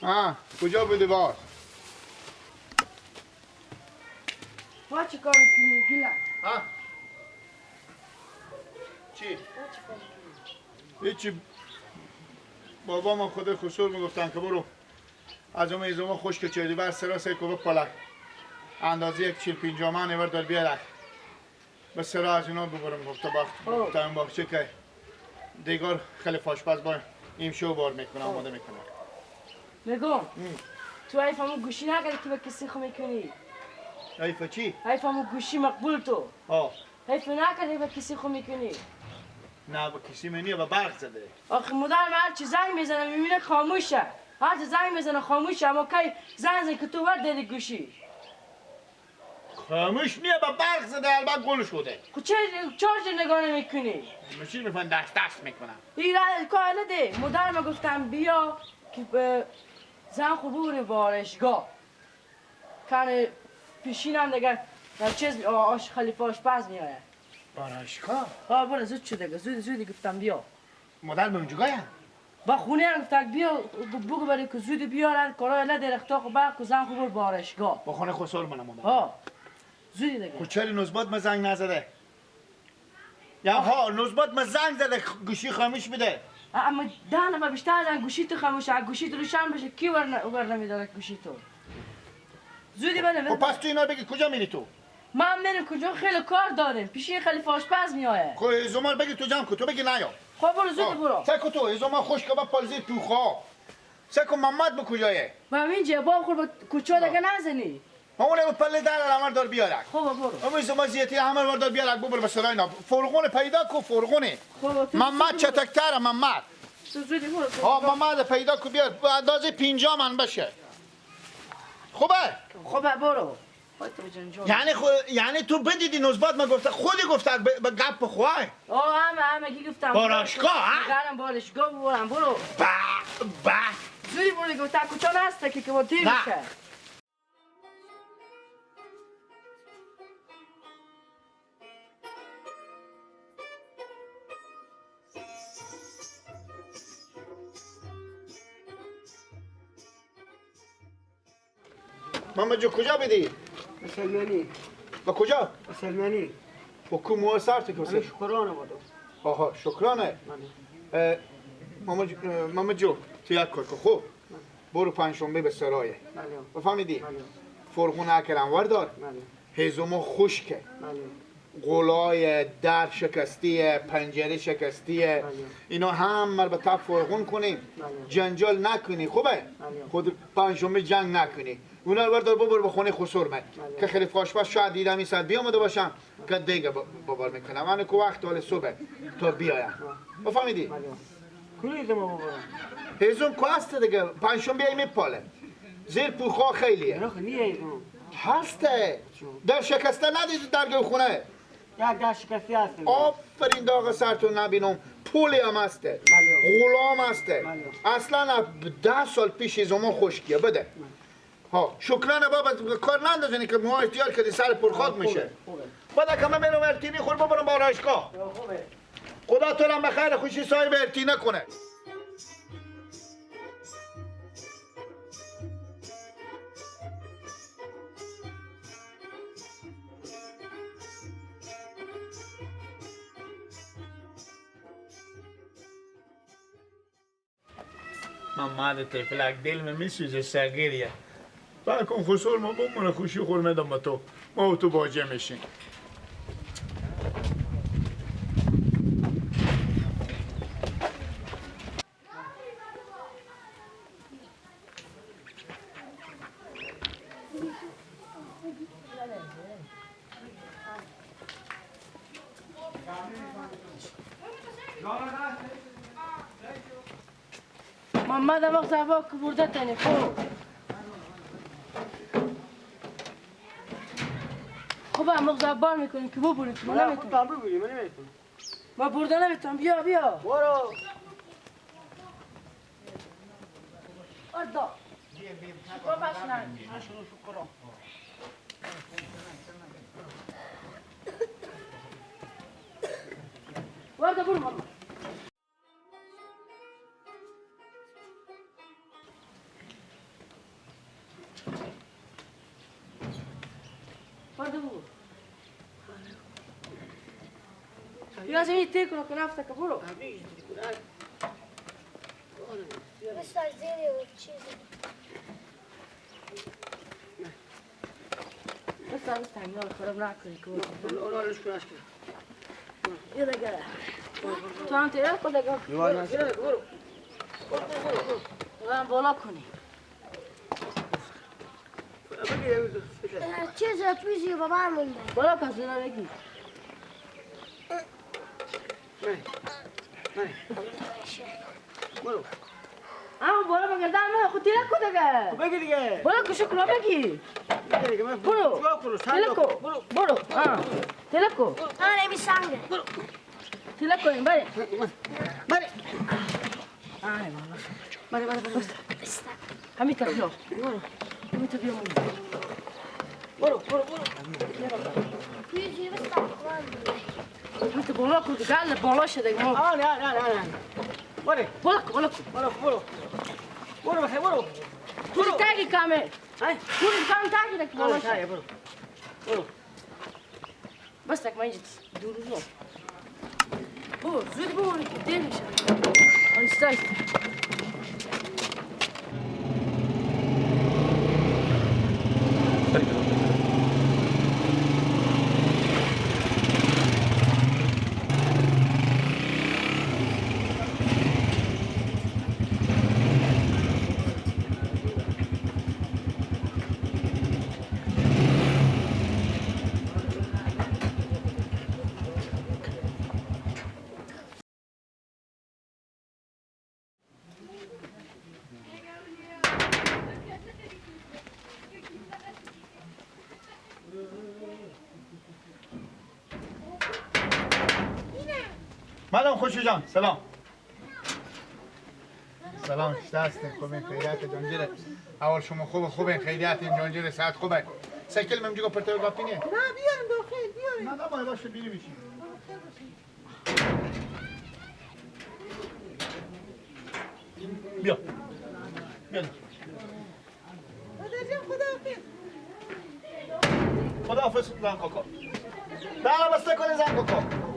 ها کجا بودی باز؟ با چی کار میکنی گیلا؟ ها؟ چی؟ با چی کار میکنی؟ هیچی. بابا ما خود خسور میگفتن که برو از اون ایزوما خشک چردی بر سرا سه کوبه پلک اندازه یک 40-50 من ایور دار بیارک به سرا از اینا ببرم گفته باخت تا این باخچه که دیگر خیلی فاشپز با این شو بار میکنه آماده میکنه. میگم تو ایف همون گوشی نکردی که به کسی خو میکنی؟ ایف چی؟ ایف همون گوشی مقبول تو. آه ایف نکردی به کسی خو میکنی؟ نه با کسی منیه با برق زده. آخه مادر من هر چی زنگ میزنه میبینه خاموشه، هر چی زنگ میزنه خاموشه، اما کی زنگ زنگ که تو ور داری گوشی خاموش نیه با برق زده، البته گل شده. خب چه چارج نگاه نمیکنی؟ چی میفهم دست دست میکنم. این کار نده. مادر من گفتم بیا که زن خوب ببریم بارشگاه کن پیشینم دیگه در چیز آش خلیفه آشپز میآید. بارشگاه؟ ها برو زود شده دیگه، زود زود گفتم بیا. مادر من اونجا با خونه هم گفتم بیا بگو برای که زود بیارن کارای نه درختا خو برق و زن خوب بر بارشگاه. با خونه خسر منم مادر. ها زودی دیگه. خب چرا نوزباد ما زنگ نزده؟ یا ها نوزباد ما زنگ زده گوشی خاموش میده. اما ده نفر بیشتر زن گوشی تو خاموشه، گوشی تو روشن بشه کی ور نمیداره گوشی تو. زودی بله. خب پس تو اینا بگی کجا میری تو؟ من میرم کجا خیلی کار داریم، پیش خلیفه آشپز میآید. خب ایزومار بگی تو جمع کن، تو بگی نیا. خب برو زود برو. سکو تو ایزومار خوش که با پالزی تو خواه. سکو محمد به کجایه؟ من اینجا با خور با کوچا دیگه نزنی. ما اون پله در عمر دار بیارک. خب برو. اما ایزومار زیتی عمر دار بیارک ببر به سرای اینا. فرغون پیدا کو فرغونه. خب محمد چتکتره محمد. تو زودی برو. ها محمد پیدا کو بیار اندازه 50 من بشه. خوبه؟ خوبه برو. یعنی یعنی تو بدیدی نوزباد من گفته خودی گفته به گپ خواه. آه همه همه کی گفتم بارشگاه ها؟ گرم بارشگاه ببرم برو. با با زودی برو گفته کوچا نسته که با تیر میشه. محمد جو کجا بدی؟ سلمانی. با کجا؟ سلمانی. با کو مو سر تو کسه؟ شکرانه بودم. آها شکرانه. محمد جو تو یک کار کن خوب برو پنجشنبه به سرایه. بفهمیدی؟ فرغون اکرم وردار. هیزمو خشکه. قلای در شکستیه، پنجره شکستیه، اینا هم به تب فرغون کنیم، جنجال نکنی خوبه؟ خود پنجشنبه جنگ نکنی. اونا رو بردار ببر به خونه خسر من که خیلی فاشپاش شاید دیدم این ساعت بیامده باشم که دیگه ببر میکنم. من که وقت حال صبح تا بیایم. بفهمیدی؟ کلی ما ببرم. هیزم که هست دیگه پنجشنبه میپاله. زیر پوخا خیلیه. هسته. در شکسته ندیدی در خونه. یک در شکسته هست. آفرین داغ سرتون نبینم. پولی هم هسته. غلام هسته. اصلا 10 سال پیش هیزم خشکیه بده. ها شکرانه بابا کار نندازنی که موهای اختیار کردی سر پرخاک میشه. بعد که من میرم ارتینی خور ببرم بارشگاه. خدا تو را به خیر خوشی صاحب ارتینه کنه. محمد طفلک دل من میسوزه صغیریه. کن خسر ما بمونه خوشی خور میدم با تو ما و تو باجه میشیم. محمد وقت هوا که برده تنی خوب خب هم بار میکنیم که ببریم که من نمیتونم. ما برده نمیتونم. بیا بیا برو اردا ورده برو ماما. یا از این تیک کنه نفت که برو. بس بس تنگا خراب نکنی که یه دیگه تو هم تیرا کن دیگه برو برو بالا کنی چیز تویزی بابا مونده بالا کن زیرا بگی برو اما بالا بگردن من خود تیرا کن دیگه بگی دیگه بالا کشو کلا بگی برو تیرا کن برو تیرا کن آره می سنگه تیرا کن بله بله آره بالا بله بله همین تا بیا همین تا بیا برو برو برو همین تا بالا کن گل بالا شده آره آره آره برو بالا کن بالا کن برو برو برو بخیر برو برو تاگی کامل برو کام تاگی دک بالا برو برو بس تک من اینجا دور رو برو زود برو که دیر میشه آیسته آیسته مدام خوشی جان سلام سلام هستین خوبین خیریت جانجیره اول شما خوب خوبین خیریت جانجیره ساعت خوبه سیکل ممجیگو پرتو گاپینه نه بیاریم داخل بیاریم نه نه باید باشه بیری میشیم بیا بیا مادر جان خداحافظ خداحافظ زن کاکا در بسته کنه زن کاکا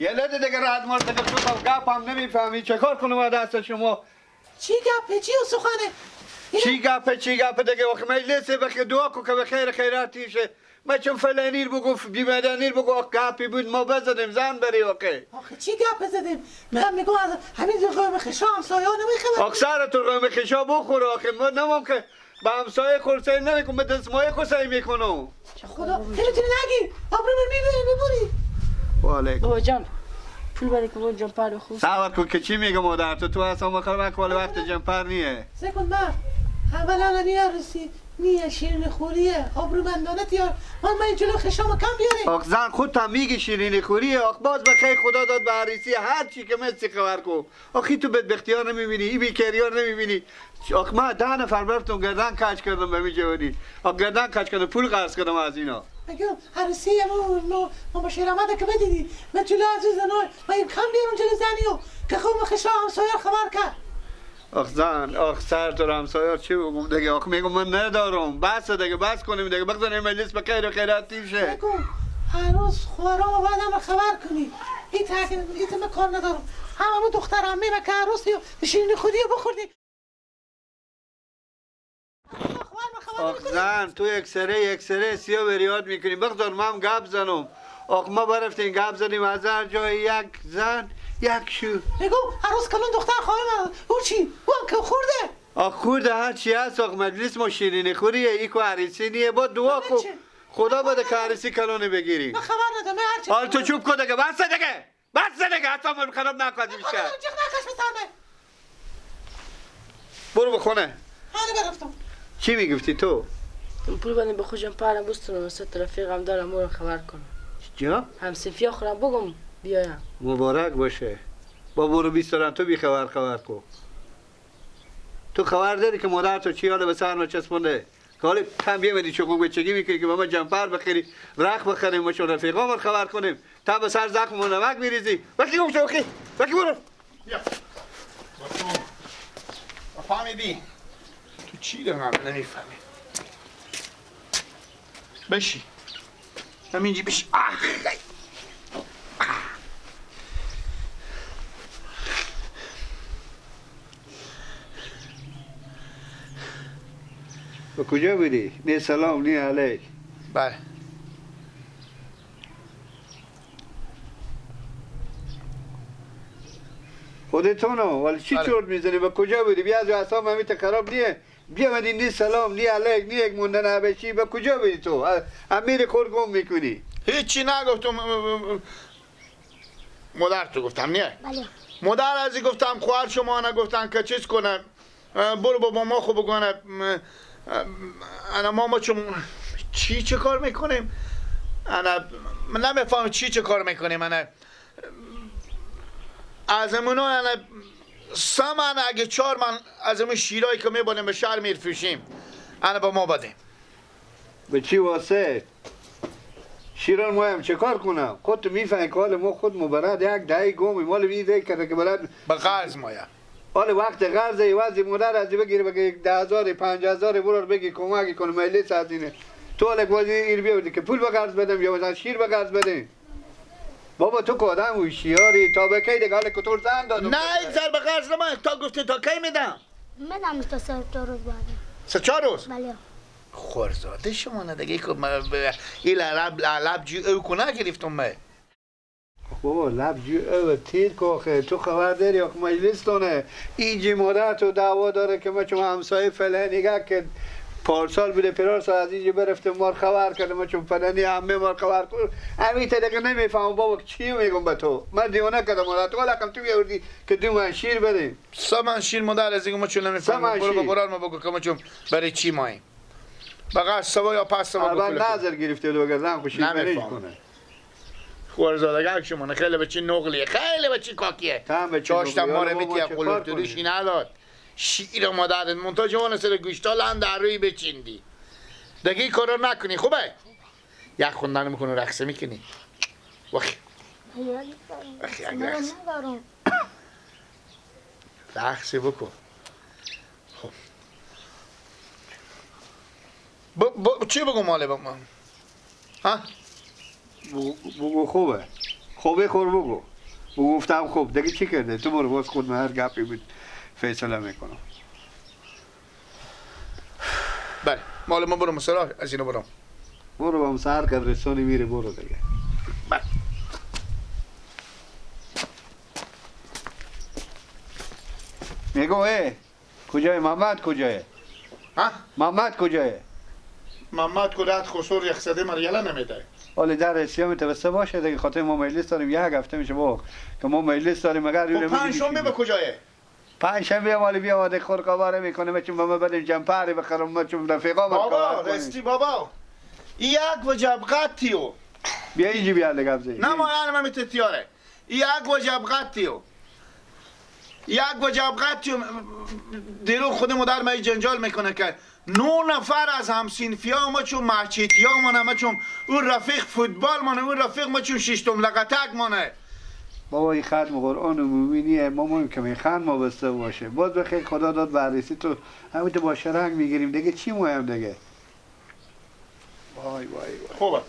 یه لده دیگه راحت مرتکب شدم گپ هم نمیفهمی چه کار کنم دست شما چی گپه چی و سخنه چی گپه چی گپه دیگه وقت مجلسه بخیر دعا کو که به خیر خیراتی شه ما چون فلانیر بگو بیمدنیر بگو گپی بود ما بزدیم زن بری آخه آخه چی گپ زدیم من میگم از همین قوم خشا همسایه ها نمیخوام آخه سرتون قوم خشا بخور آخه ما نمام که به همسایه خورسه نمیکنم به دستمایه خورسه میکنم خدا نمیتونی نگی آبرو من میبری میبری وعلیکم بابا جان پول بده که برو جمپر بخور صبر کن که چی میگه مادر تو اصلا بخور نکن وقت جمپر نیه سکن من اولا نی عروسی نیه شیرین خوریه آبرومندانه تیار من جلو خشامو کم بیاره آخ زن خودت هم میگی شیرینی خوریه آخ باز به خیر خدا داد به عروسی هر چی که مسی خبر کو آخی تو بدبختیار نمیبینی ای بیکریار نمیبینی آخ من 10 نفر برفتم گردن کج کردم به می جوانی آخ گردن کج کردم پول قرض کردم از اینا میگم عروسی ما با شیر آمده که بدیدی من جلو عزیز زنای من کم بیارم جلو زنیو که خوب خشا همسایه خبر کرد آخ زن آخ سر تو همسایه چی بگم دیگه آخ میگم من ندارم بس دیگه بس کنیم دیگه بگذاریم مجلس به خیر و خیرات شه بگو هنوز خورام بعدم خبر کنی این تاکید من کار ندارم همه دختر عمه و که عروسی و شیرینی خودی بخوردی خبر خبر نمی‌کنی. زن تو یک سره سیا بریاد میکنی. بگذار ما هم گپ زنم. آخ ما برفتیم گپ زدیم از هر جای یک زن یک شو. میگم عروس کلون دختر خواهیم او چی؟ او هم که خورده. آخ خورده هر چی هست. آخ مجلس ما شیرینی خوریه ایکو عریسی نیه. با دعا کو خدا بده که عریسی کلونه بگیری. من خبر ندارم هر چی. حال تو چوب کن دیگه. بس دیگه. بس دیگه. اصلا من خراب نکن بیشتر. جیغ نکش بسرمه. برو بخونه. حالا برفتم. چی میگفتی تو؟ پول بدیم به خوشم پرم بستونم ست رفیقم دارم اون خبر کنم. چیا؟ همسفیا خورم بگم بیایم. مبارک باشه. با برو 20 دارم تو بی خبر خبر کو. تو خبر داری که مادر تو چی حالا به سر ما چسبونده؟ که حالا تم بیامدی چوکو بچگی میکنی که ما جمپر بخری رخ بخریم ما چون رفیقامون خبر کنیم تا به سر زخم و نمک میریزی. وقتی گم شو وقتی وقتی برو. بیا. فهمیدی؟ تو چی رو هم نمیفهمی؟ بشی. همینجی بشی. آخ. به کجا بودی؟ نه سلام نه علیک. بله. خودتونو ولی چی چرت میزنی؟ به کجا بودی؟ بیا از اعصاب همیت خراب نیه. بیا مدی نی سلام نی علیک نی یک مونده نبشی. به کجا بودی تو؟ امیر خور گم میکنی. هیچی نگفتم. مادر تو گفتم نیه؟ بله. مادر ازی گفتم خواهر شما نگفتن که چیز کنه. برو بابا ما خوب بگونه. انا ماما چون چی چه کار میکنیم؟ انا من نمیفهم چی چه کار میکنیم. انا از منو انا سه من اگه 4 من از اون شیرایی که میبانیم به شهر میرفوشیم انا با ما بدیم. به چی واسه؟ شیران ما هم چه کار کنم؟ خود تو میفهمی که حال ما خود مبرد یک دهی گمی مال بیده کرده که برد به قرض مایه. حال وقت قرض وضعی مادر از بگیری بگی 10,000 5,000 برو بگی کمکی کنه مجلس از اینه. تو حال وضعی این بیاوردی که پول به قرض بدم یا مثلا شیر به قرض بدم. بابا تو که آدم هوشیاری تا به کی دیگه حال کتور زن دادم. نه یک ضرب قرض نمای تا گفتی تا کی میدم؟ میدم تا 3 روز بعد. 3-4 روز؟ بله. خورزاده شما نه دیگه که این لب جو او کنه گرفتم من. بابا لب جو او تیر که آخه تو خبر داری آخه مجلس تونه اینجی مادر تو دعوا داره که ما چون همسایه فلانی که پارسال بوده پرارسال از اینجا برفته مار خبر کرده ما چون فلانی همه مار خبر کرد. همین دیگه نمیفهمم بابا چی میگم به تو. من دیوانه کردم مادر تو حالا تو بیاوردی که 2 من شیر بدیم. 3 من شیر مادر از اینکه ما چون نمیفهمم. برو به قرار ما بگو که ما چون برای چی ماییم. بقیه سوا یا پس سوا اول نظر گرفته بود بگه زن خوشی برش کنه. خورزادگه شما خیلی بچی نقلیه خیلی بچی کاکیه. چاشتم ما رو میتیه قلوب تروشی نداد. شیر مادرت منتها جوان سر گوشتا لند در روی بچیندی. دیگه این کارا نکنی خوبه؟ یک خوندن میکنی رقصه میکنی. وخی وخی یک رقص رقصه بکن. خب چی بگو ماله با من؟ ها؟ بگو خوبه خوبه خور بگو. بگو گفتم خوب دیگه چی کرده؟ تو برو باز خود من هر گپی بود فیصله میکنم. بله مال ما برو مسرا از اینو برم. برو با سر قبرستانی میره برو دیگه. بله. میگم ای کجای محمد کجای؟ ها؟ محمد کجای؟ محمد کدات خسور یخزده مریلا نمیده. حالا در اسیا متوسط باشه دیگه خاطر ما مجلس داریم یک هفته میشه با که ما مجلس داریم مگر یونه پنجشنبه به کجایه؟ پنجشنبه مالی بیا آماده خور قواره میکنه چون ما بدیم جمپری بخرم ما چون رفیقا ما بابا رستی بابا یک وجب قطیو بیا اینجی بیا لگب زی نه ما یعنی من میتیاره یک وجب قطیو یک وجب قطیو دیرو خود مادر می جنجال میکنه که 9 نفر از همسینفیا ما چون محچیتیا مانه ما چون اون رفیق فوتبال مانه اون رفیق ما چون شیشتم لقتک مانه. بابا این ختم قرآن عمومی ما مهم که میخند ما بسته باشه باز بخیر خدا داد بررسی تو همین تو با شرنگ میگیریم دیگه چی مهم دیگه. وای وای وای. خوبه